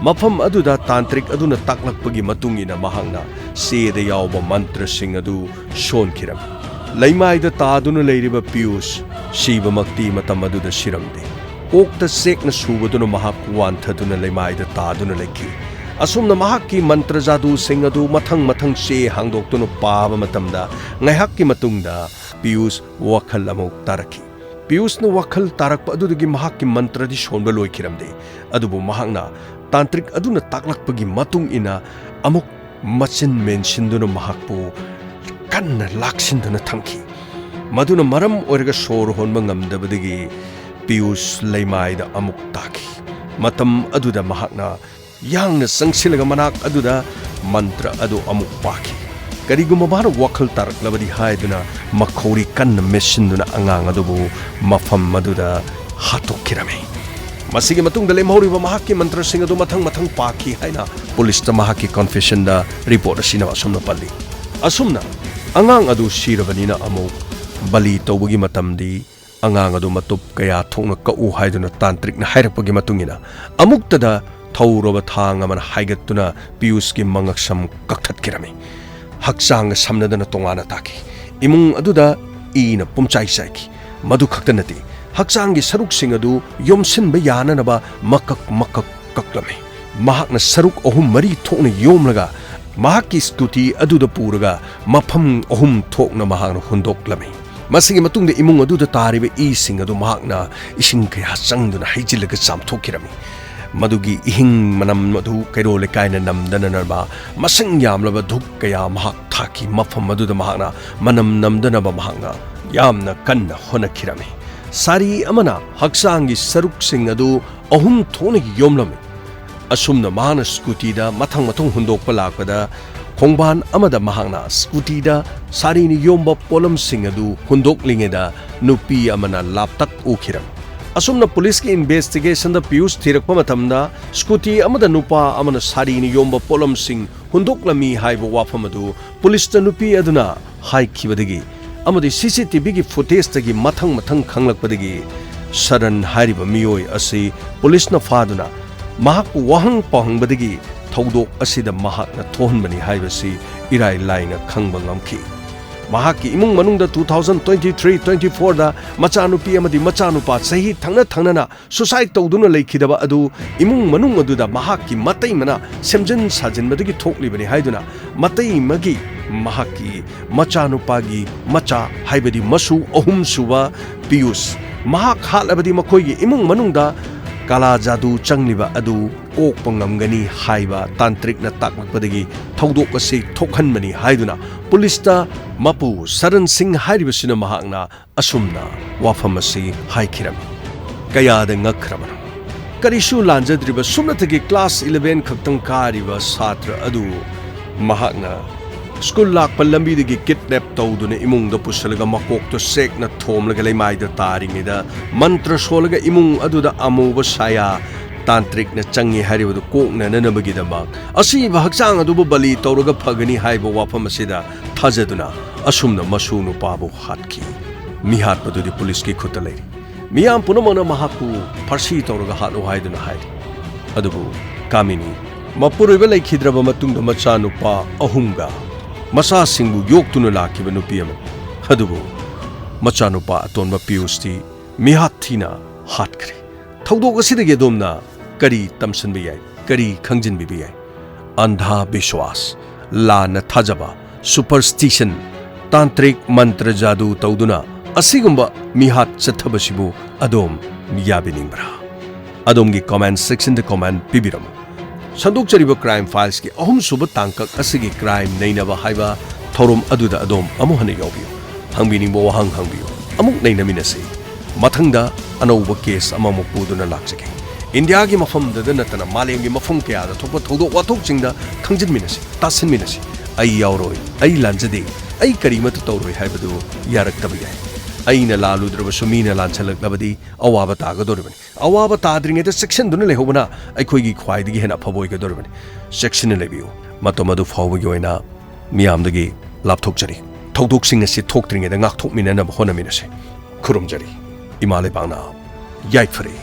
ꯃꯐꯝ ꯑꯗꯨꯗ ꯇꯥꯟꯇ꯭ꯔꯤꯛ ꯑꯗꯨꯅ ꯇꯥꯛꯂꯛꯄꯒꯤ ꯃꯇꯨꯡ ꯏꯟꯅ ꯃꯍꯥꯛꯅ ꯆꯦꯗ ꯌꯥꯎꯕ ꯃꯟꯇ꯭ꯔꯁꯤꯡ ꯑꯗꯨ ꯁꯣꯟꯈꯤꯔꯝꯃꯤ꯫ ꯂꯩꯃꯥꯏꯗ ꯇꯥꯗꯨꯅ ꯂꯩꯔꯤꯕ ꯄꯤꯌꯨꯁ ꯁꯤꯕꯃꯛꯇꯤ ꯃꯇꯝ ꯑꯗꯨꯗ ꯁꯤꯔꯝꯗꯦ꯫ ꯀꯣꯛꯇ ꯆꯦꯛꯅ ꯁꯨꯕꯗꯨꯅ ꯃꯍꯥꯛ ꯋꯥꯟꯊꯗꯨꯅ ꯂꯩꯃꯥꯏꯗ ꯇꯥꯗꯨꯅ ꯂꯩꯈꯤ꯫ ꯑꯁꯨꯝꯅ ꯃꯍꯥꯛꯀꯤ ꯃꯟꯇ꯭ꯔ ꯖꯥꯗꯨꯁꯤꯡ ꯑꯗꯨ ꯃꯊꯪ ꯃꯊꯪ ꯆꯦ ꯍꯥꯡꯗꯣꯛꯇꯨꯅ ꯄꯥꯕ ꯃꯇꯝꯗ, ꯉꯥꯏꯍꯥꯛꯀꯤ ꯃꯇꯨꯡꯗ ꯄꯤꯌꯨꯁ ꯋꯥꯈꯜ ꯑꯃꯨꯛ ꯇꯥꯔꯛꯈꯤ꯫ ꯄꯤꯌꯨꯁꯅ ꯋꯥꯈꯜ ꯇꯥꯔꯛꯄ ꯑꯗꯨꯗꯒꯤ ꯃꯍꯥꯛꯀꯤ ꯃꯟꯇ꯭ꯔꯗꯤ ꯁꯣꯟꯕ ꯂꯣꯏꯈꯤꯔꯝꯗꯦ, ꯑꯗꯨꯕꯨ ꯃꯍꯥꯛꯅ ꯇꯥꯟꯇ꯭ꯔꯤꯛ ꯑꯗꯨꯅ ꯇꯥꯛꯂꯛꯄꯒꯤ ꯃꯇꯨꯡ ꯏꯟꯅ ꯑꯃꯨꯛ ꯃꯆꯤꯟ ꯃꯦꯟꯁꯤꯟꯗꯨꯅ ꯃꯍꯥꯛꯄꯨ ꯀꯟꯅ ꯂꯥꯛꯁꯤꯟꯗꯨꯅ ꯊꯝꯈꯤ꯫ ꯃꯗꯨꯅ ꯃꯔꯝ ꯑꯣꯏꯔꯒ ꯁꯣꯔ ꯍꯣꯟꯕ ꯉꯝꯗꯕꯗꯒꯤ ꯄꯤꯌꯨꯁ ꯂꯩꯃꯥꯏꯗ ꯑꯃꯨꯛ ꯇꯥꯈꯤ꯫ ꯃꯇꯝ ꯑꯗꯨꯗ ꯃꯍꯥꯛꯅ ꯌꯥꯡꯅ ꯆꯪꯁꯤꯜꯂꯒ ꯃꯅꯥꯛ ꯑꯗꯨꯗ ꯃꯟꯇ꯭ꯔ ꯑꯗꯨ ꯑꯃꯨꯛ ꯄꯥꯈꯤ꯫ ꯀꯔꯤꯒꯨꯝꯕ ꯃꯥꯅ ꯋꯥꯈꯜ ꯇꯥꯔꯛꯂꯕꯗꯤ ꯍꯥꯏꯗꯨꯅ ꯃꯈꯧꯔꯤ ꯀꯟꯅ ꯃꯦꯠꯁꯤꯟꯗꯨꯅ ꯑꯉꯥꯡ ꯑꯗꯨꯕꯨ ꯃꯐꯝ ꯑꯗꯨꯗ ꯍꯥꯠꯇꯣꯛꯈꯤꯔꯝꯃꯤ꯫ ꯃꯁꯤꯒꯤ ꯃꯇꯨꯡꯗ ꯂꯦꯝꯍꯧꯔꯤꯕ ꯃꯍꯥꯛꯀꯤ ꯃꯟꯇ꯭ꯔꯁꯤꯡ ꯑꯗꯨ ꯃꯊꯪ ꯃꯊꯪ ꯄꯥꯈꯤ ꯍꯥꯏꯅ ꯄꯨꯂꯤꯁꯇ ꯃꯍꯥꯛꯀꯤ ꯀꯟꯐꯦꯁꯟꯗ ꯔꯤꯄꯣꯔꯠ ꯑꯁꯤꯅ ꯑꯁꯨꯝꯅ ꯄꯜꯂꯤ꯫ ꯑꯁꯨꯝꯅ ꯑꯉꯥꯡ ꯑꯗꯨ ꯁꯤꯔꯕꯅꯤꯅ ꯑꯃꯨꯛ ꯕꯂꯤ ꯇꯧꯕꯒꯤ ꯃꯇꯝꯗꯤ ꯑꯉꯥꯡ ꯑꯗꯨ ꯃꯇꯨꯞ ꯀꯌꯥ ꯊꯣꯛꯅ ꯀꯛꯎ ꯍꯥꯏꯗꯨꯅ ꯇꯥꯟꯇ꯭ꯔꯤꯛꯅ ꯍꯥꯏꯔꯛꯄꯒꯤ ꯃꯇꯨꯡ ꯏꯟꯅ ꯑꯃꯨꯛꯇꯗ ꯊꯧꯔꯕ ꯊꯥꯡ ꯑꯃꯅ ꯍꯥꯏꯒꯠꯇꯨꯅ ꯄꯤꯌꯨꯁꯀꯤ ꯃꯉꯛꯁꯝ ꯀꯛꯊꯠꯈꯤꯔꯝꯃꯤ꯫ ꯍꯛꯆꯥꯡꯒ ꯁꯝꯅꯗꯅ ꯇꯣꯉꯥꯟꯅ ꯇꯥꯈꯤ꯫ ꯏꯃꯨꯡ ꯑꯗꯨꯗ ꯏꯅ ꯄꯨꯝꯆꯥꯏ ꯆꯥꯏꯈꯤ꯫ ꯃꯗꯨ ꯈꯛꯇ ꯅꯠꯇꯦ, ꯍꯛꯆꯥꯡꯒꯤ ꯁꯔꯨꯛꯁꯤꯡ ꯑꯗꯨ ꯌꯣꯝꯁꯤꯟꯕ ꯌꯥꯅꯅꯕ ꯃꯀꯛ ꯃꯀꯛ ꯀꯛꯂꯝꯃꯤ꯫ ꯃꯍꯥꯛꯅ ꯁꯔꯨꯛ ꯑꯍꯨꯝ ꯃꯔꯤ ꯊꯣꯛꯅ ꯌꯣꯝꯂꯒ ꯃꯍꯥꯛꯀꯤ ꯁ꯭ꯀꯨꯇꯤ ꯑꯗꯨꯗ ꯄꯨꯔꯒ ꯃꯐꯝ ꯑꯍꯨꯝ ꯊꯣꯛꯅ ꯃꯍꯥꯛꯅ ꯍꯨꯟꯗꯣꯛꯂꯝꯃꯤ꯫ ꯃꯁꯤꯒꯤ ꯃꯇꯨꯡꯗ ꯏꯃꯨꯡ ꯑꯗꯨꯗ ꯇꯥꯔꯤꯕ ꯏꯁꯤꯡ ꯑꯗꯨ ꯃꯍꯥꯛꯅ ꯏꯁꯤꯡ ꯀꯌꯥ ꯆꯪꯗꯨꯅ ꯍꯩꯖꯤꯜꯂꯒ ꯆꯥꯝꯊꯣꯛꯈꯤꯔꯝꯃꯤ꯫ ꯃꯗꯨꯒꯤ ꯏꯍꯤꯡ ꯃꯅꯝ ꯑꯗꯨ ꯀꯩꯔꯣꯜ ꯂꯩꯀꯥꯏꯅ ꯅꯝꯗꯅꯅꯕ ꯃꯁꯤꯡ ꯌꯥꯝꯂꯕ ꯙꯨꯛ ꯀꯌꯥ ꯃꯍꯥꯛ ꯊꯥꯈꯤ꯫ ꯃꯐꯝ ꯑꯗꯨꯗ ꯃꯍꯥꯛꯅ ꯃꯅꯝ ꯅꯝꯗꯅꯕ ꯃꯍꯥꯛꯅ ꯌꯥꯝꯅ ꯀꯟꯅ ꯍꯣꯠꯅꯈꯤꯔꯝꯃꯤ꯫ ꯁꯥꯔꯤ ꯑꯃꯅ ꯍꯛꯆꯥꯡꯒꯤ ꯁꯔꯨꯛꯁꯤꯡ ꯑꯗꯨ ꯑꯍꯨꯝ ꯊꯣꯛꯅ ꯌꯣꯝꯂꯝꯃꯤ꯫ ꯑꯁꯨꯝꯅ ꯃꯍꯥꯛꯅ ꯁ꯭ꯀꯨꯇꯤꯗ ꯃꯊꯪ ꯃꯊꯪ ꯍꯨꯟꯗꯣꯛꯄ ꯂꯥꯛꯄꯗ, ꯈꯣꯡꯕꯥꯟ ꯑꯃꯗ ꯃꯍꯥꯛꯅ ꯁ꯭ꯀꯨꯇꯤꯗ ꯁꯥꯔꯤꯅ ꯌꯣꯝꯕ ꯄꯣꯠꯂꯝꯁꯤꯡ ꯑꯗꯨ ꯍꯨꯟꯗꯣꯛꯂꯤꯉꯩꯗ ꯅꯨꯄꯤ ꯑꯃꯅ ꯂꯥꯞꯇꯛ ꯎꯈꯤꯔꯝꯃꯤ꯫ ꯑꯁꯨꯝꯅ ꯄꯨꯂꯤꯁꯀꯤ ꯏꯟꯚꯦꯁꯇꯤꯒꯦꯁꯟꯗ ꯄꯤꯌꯨꯁ ꯊꯤꯔꯛꯄ ꯃꯇꯝꯗ, ꯁ꯭ꯀꯨꯇꯤ ꯑꯃꯗ ꯅꯨꯄꯥ ꯑꯃꯅ ꯁꯥꯔꯤꯅ ꯌꯣꯝꯕ ꯄꯣꯠꯂꯝꯁꯤꯡ ꯍꯨꯟꯗꯣꯛꯂꯝꯃꯤ ꯍꯥꯏꯕ ꯋꯥꯐꯝ ꯑꯗꯨ ꯄꯨꯂꯤꯁꯇ ꯅꯨꯄꯤ ꯑꯗꯨꯅ ꯍꯥꯏꯈꯤꯕꯗꯒꯤ ꯑꯃꯗꯤ ꯁꯤ ꯁꯤ ꯇꯤ ꯚꯤꯒꯤ ꯐꯨꯇꯦꯖꯇꯒꯤ ꯃꯊꯪ ꯃꯊꯪ ꯈꯪꯂꯛꯄꯗꯒꯤ, ꯁꯔꯟ ꯍꯥꯏꯔꯤꯕ ꯃꯤꯑꯣꯏ ꯑꯁꯤ ꯄꯨꯂꯤꯁꯅ ꯐꯥꯗꯨꯅ ꯃꯍꯥꯛꯄꯨ ꯋꯥꯍꯪ ꯄꯥꯎꯍꯪꯕꯗꯒꯤ ꯊꯧꯗꯣꯛ ꯑꯁꯤꯗ ꯃꯍꯥꯛꯅ ꯊꯣꯛꯍꯟꯕꯅꯤ ꯍꯥꯏꯕꯁꯤ ꯏꯔꯥꯏ ꯂꯥꯏꯅ ꯈꯪꯕ ꯉꯝꯈꯤ꯫ ꯃꯍꯥꯛꯀꯤ ꯏꯃꯨꯡ ꯃꯅꯨꯡꯗ two thousand twenty three twenty fourꯗ ꯃꯆꯥꯅꯨꯄꯤ ꯑꯃꯗꯤ ꯃꯆꯥꯅꯨꯄꯥ ꯆꯍꯤ ꯊꯪꯅ ꯊꯪꯅꯅ ꯁꯨꯁꯥꯏꯗ ꯇꯧꯗꯨꯅ ꯂꯩꯈꯤꯗꯕ ꯑꯗꯨ ꯏꯃꯨꯡ ꯃꯅꯨꯡ ꯑꯗꯨꯗ ꯃꯍꯥꯛꯀꯤ ꯃꯇꯩꯃꯅ ꯁꯦꯝꯖꯤꯟ ꯁꯥꯖꯤꯟꯕꯗꯒꯤ ꯊꯣꯛꯂꯤꯕꯅꯤ ꯍꯥꯏꯗꯨꯅ, ꯃꯇꯩꯃꯒꯤ ꯃꯍꯥꯛꯀꯤ ꯃꯆꯥꯅꯨꯄꯥꯒꯤ ꯃꯆꯥ, ꯍꯥꯏꯕꯗꯤ ꯃꯁꯨ ꯑꯍꯨꯝꯁꯨꯕ ꯄꯤꯌꯨꯁ, ꯃꯍꯥꯛ ꯍꯥꯠꯂꯕꯗꯤ ꯃꯈꯣꯏꯒꯤ ꯏꯃꯨꯡ ꯃꯅꯨꯡꯗ ꯀꯥꯂꯥ ꯖꯥꯗꯨ ꯆꯪꯂꯤꯕ ꯑꯗꯨ ꯀꯣꯛꯄ ꯉꯝꯒꯅꯤ ꯍꯥꯏꯕ ꯇꯥꯟꯇ꯭ꯔꯤꯛꯅ ꯇꯥꯛꯂꯛꯄꯗꯒꯤ ꯊꯧꯗꯣꯛ ꯑꯁꯤ ꯊꯣꯛꯍꯟꯕꯅꯤ ꯍꯥꯏꯗꯨꯅ ꯄꯨꯂꯤꯁꯇ ꯃꯄꯨ ꯁꯔꯟ ꯁꯤꯡ ꯍꯥꯏꯔꯤꯕꯁꯤꯅ ꯃꯍꯥꯛꯅ ꯑꯁꯨꯝꯅ ꯋꯥꯐꯝ ꯑꯁꯤ ꯍꯥꯏꯈꯤꯔꯝꯃꯤ꯫ ꯀꯌꯥꯗ ꯉꯛꯈ꯭ꯔꯕꯅꯣ! ꯀꯔꯤꯁꯨ ꯂꯥꯟꯖꯗ꯭ꯔꯤꯕ ꯁꯨꯞꯅꯇꯒꯤ ꯀ꯭ꯂꯥꯁ eleven ꯈꯛꯇꯪ ꯀꯥꯔꯤꯕ ꯁꯥꯇ꯭ꯔ ꯑꯗꯨ ꯃꯍꯥꯛꯅ ꯁ꯭ꯀꯨꯜ ꯂꯥꯛꯄ ꯂꯝꯕꯤꯗꯒꯤ ꯀꯤꯗꯅꯦꯞ ꯇꯧꯗꯨꯅ ꯏꯃꯨꯡꯗ ꯄꯨꯁꯤꯜꯂꯒ ꯃꯀꯣꯛꯇ ꯆꯦꯛꯅ ꯊꯣꯝꯂꯒ ꯂꯩꯃꯥꯏꯗ ꯇꯥꯔꯤꯉꯩꯗ ꯃꯟꯇ꯭ꯔ ꯁꯣꯜꯂꯒ ꯏꯃꯨꯡ ꯑꯗꯨꯗ ꯑꯃꯨꯕ ꯁꯥꯌꯥ ꯇꯥꯟꯇ꯭ꯔꯤꯛꯅ ꯆꯪꯉꯤ ꯍꯥꯏꯔꯤꯕꯗꯨ ꯀꯣꯛꯅꯅꯅꯕꯒꯤꯗꯃꯛ ꯑꯁꯤꯕ ꯍꯛꯆꯥꯡ ꯑꯗꯨꯕꯨ ꯕꯂꯤ ꯇꯧꯔꯒ ꯐꯒꯅꯤ ꯍꯥꯏꯕ ꯋꯥꯐꯝ ꯑꯁꯤꯗ ꯊꯥꯖꯗꯨꯅ ꯑꯁꯨꯝꯅ ꯃꯁꯨ ꯅꯨꯄꯥꯕꯨ ꯍꯥꯠꯈꯤ꯫ ꯃꯤꯍꯥꯠꯄꯗꯨꯗꯤ ꯄꯨꯂꯤꯁꯀꯤ ꯈꯨꯠꯇ ꯂꯩꯔꯤ꯫ ꯃꯤꯌꯥꯝ ꯄꯨꯝꯅꯃꯛꯅ ꯃꯍꯥꯛꯄꯨ ꯐꯥꯔꯁꯤ ꯇꯧꯔꯒ ꯍꯥꯠꯂꯨ ꯍꯥꯏꯗꯨꯅ ꯍꯥꯏꯔꯤ꯫ ꯑꯗꯨꯕꯨ ꯀꯥꯃꯤꯅꯤ ꯃꯄꯨꯔꯣꯏꯕ ꯂꯩꯈꯤꯗ꯭ꯔꯕ ꯃꯇꯨꯡꯗ ꯃꯆꯥꯅꯨꯄꯥ ꯑꯍꯨꯝꯒ ꯃꯆꯥꯁꯤꯡꯕꯨ ꯌꯣꯛꯇꯨꯅ ꯂꯥꯛꯈꯤꯕ ꯅꯨꯄꯤ ꯑꯃꯅꯤ꯫ ꯑꯗꯨꯕꯨ ꯃꯆꯥꯅꯨꯄꯥ ꯑꯇꯣꯟꯕ ꯄꯤꯌꯨꯁꯇꯤ ꯃꯤꯍꯥꯠ ꯊꯤꯅ ꯍꯥꯠꯈ꯭ꯔꯦ꯫ ꯊꯧꯗꯣꯛ ꯑꯁꯤꯗꯒꯤ ꯑꯗꯣꯝꯅ ꯀꯔꯤ ꯇꯝꯁꯤꯟꯕ ꯌꯥꯏ, ꯀꯔꯤ ꯈꯪꯖꯤꯟꯕꯤꯕ ꯌꯥꯏ? ꯑꯟꯙꯥ ꯕꯤꯁ꯭ꯋꯥꯁ, ꯂꯥꯟꯅ ꯊꯥꯖꯕ, ꯁꯨꯄꯔꯁ꯭ꯇꯤꯁꯟ, ꯇꯥꯟꯇ꯭ꯔꯤꯛ ꯃꯟꯇ꯭ꯔ ꯖꯥꯗꯨ ꯇꯧꯗꯨꯅ ꯑꯁꯤꯒꯨꯝꯕ ꯃꯤꯍꯥꯠ ꯆꯠꯊꯕꯁꯤꯕꯨ ꯑꯗꯣꯝ ꯌꯥꯕꯤꯅꯤꯡꯕ꯭ꯔꯥ? ꯑꯗꯣꯝꯒꯤ ꯀꯃꯦꯟ ꯁꯦꯛꯁꯟꯗ ꯀꯃꯦꯟ ꯄꯤꯕꯤꯔꯝꯃꯨ꯫ ꯁꯟꯗꯣꯛꯆꯔꯤꯕ ꯀ꯭ꯔꯥꯏꯝ ꯐꯥꯏꯜꯁꯀꯤ ꯑꯍꯨꯝꯁꯨꯕ ꯇꯥꯡꯀꯛ ꯑꯁꯤꯒꯤ ꯀ꯭ꯔꯥꯏꯝ ꯅꯩꯅꯕ ꯍꯥꯏꯕ ꯊꯧꯔꯝ ꯑꯗꯨꯗ ꯑꯗꯣꯝ ꯑꯃꯨꯛ ꯍꯟꯅ ꯌꯥꯎꯕꯤꯌꯨ꯫ ꯍꯪꯕꯤꯅꯤꯡꯕ ꯋꯥꯍꯪ ꯍꯪꯕꯤꯌꯨ꯫ ꯑꯃꯨꯛ ꯅꯩꯅꯃꯤꯟꯅꯁꯤ꯫ ꯃꯊꯪꯗ ꯑꯅꯧꯕ ꯀꯦꯁ ꯑꯃꯃꯨꯛ ꯄꯨꯗꯨꯅ ꯂꯥꯛꯆꯒꯦ꯫ ꯏꯟꯗꯤꯌꯥꯒꯤ ꯃꯐꯝꯗꯗ ꯅꯠꯇꯅ ꯃꯥꯂꯦꯝꯒꯤ ꯃꯐꯝ ꯀꯌꯥꯗ ꯊꯣꯛꯄ ꯊꯧꯗꯣꯛ ꯋꯥꯊꯣꯛꯁꯤꯡꯗ ꯈꯪꯖꯤꯟꯃꯤꯟꯅꯁꯤ, ꯇꯥꯁꯤꯟꯃꯤꯟꯅꯁꯤ꯫ ꯑꯩ ꯌꯥꯎꯔꯣꯏ, ꯑꯩ ꯂꯥꯟꯖꯗꯦ, ꯑꯩ ꯀꯔꯤꯃꯠꯇ ꯇꯧꯔꯣꯏ ꯍꯥꯏꯕꯗꯨ ꯌꯥꯔꯛꯇꯕ ꯌꯥꯏ꯫ ꯑꯩꯅ ꯂꯥꯜꯂꯨꯗ꯭ꯔꯕꯁꯨ ꯃꯤꯅ ꯂꯥꯟꯁꯜꯂꯛꯂꯕꯗꯤ ꯑꯋꯥꯕ ꯇꯥꯒꯗꯧꯔꯤꯕꯅꯤ꯫ ꯑꯋꯥꯕ ꯇꯥꯗ꯭ꯔꯤꯉꯩꯗ ꯆꯦꯛꯁꯤꯟꯗꯨꯅ ꯂꯩꯍꯧꯕꯅ ꯑꯩꯈꯣꯏꯒꯤ ꯈ꯭ꯋꯥꯏꯗꯒꯤ ꯍꯦꯟꯅ ꯑꯐꯕ ꯑꯣꯏꯒꯗꯧꯔꯤꯕꯅꯤ꯫ ꯆꯦꯛꯁꯤꯟꯅ ꯂꯩꯕꯤꯌꯨ꯫ ꯃꯇꯝ ꯑꯗꯨ ꯐꯥꯎꯕꯒꯤ ꯑꯣꯏꯅ ꯃꯤꯌꯥꯝꯗꯒꯤ ꯂꯥꯞꯊꯣꯛꯆꯔꯤ꯫ ꯊꯧꯗꯣꯛꯁꯤꯡ ꯑꯁꯤ ꯊꯣꯛꯇ꯭ꯔꯤꯉꯩꯗ ꯉꯥꯛꯊꯣꯛꯃꯤꯟꯅꯅꯕ ꯍꯣꯠꯅꯃꯤꯟꯅꯁꯤ꯫ ꯈꯨꯔꯨꯝꯖꯔꯤ꯫ ꯏꯃꯥ ꯂꯩꯕꯥꯛꯅ ꯌꯥꯏꯐꯔꯦ꯫